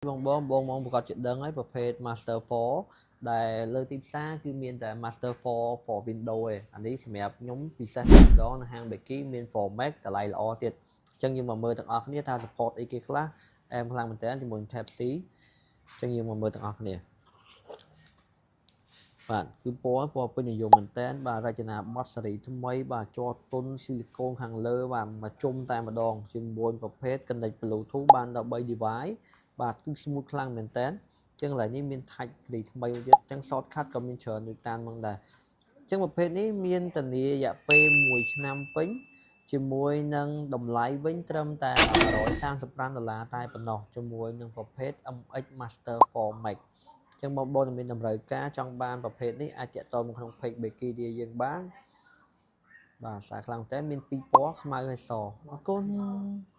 បងបងបងបងប្រកាសជាដឹងហើយប្រភេទ Master 4 ដែលលើទីផ្សារគឺមានតែ Master 4 for Windows ឯងអានេះសម្រាប់ខ្ញុំពិសេសម្ដងនៅហាង Becky មាន for Mac តម្លៃល្អទៀតអញ្ចឹងយើងមកមើលទាំងអស់គ្នាថា support អីគេខ្លះអែមខ្លាំងមែនតើជាមួយ Type C អញ្ចឹងយើងមកមើលទាំងអស់គ្នាបាទគឺពណ៌ពណ៌ពេញនិយមមែនតើបាទរចនាបថសេរីថ្មីបាទជាប់ទុនស៊ីលីកូនខាងលើបាទមកជុំតែម្ដងជាមួយប្រភេទ Connect Bluetooth បានដល់3 device បាទគឺ smooth ខ្លាំងមែនតើចឹងកន្លែងនេះមាន touch សេរីថ្មីមួយទៀតចឹង shortcut ក៏មានច្រើនដូចតាមហ្នឹងដែរចឹងប្រភេទនេះមានធានារយៈពេល1ឆ្នាំពេញជាមួយនឹងតម្លៃវិញត្រឹមតែ135ដុល្លារតែប៉ុណ្ណោះជាមួយនឹងប្រភេទ MX Master 4 Max ចឹងបងប្អូនមានតម្រូវការចង់បានប្រភេទនេះអាចតាក់ទងមកក្នុង page Becky ដែលយើងបានបាទសារខ្លាំងតែមានពីរពណ៌ខ្មៅហើយសអរគុណ។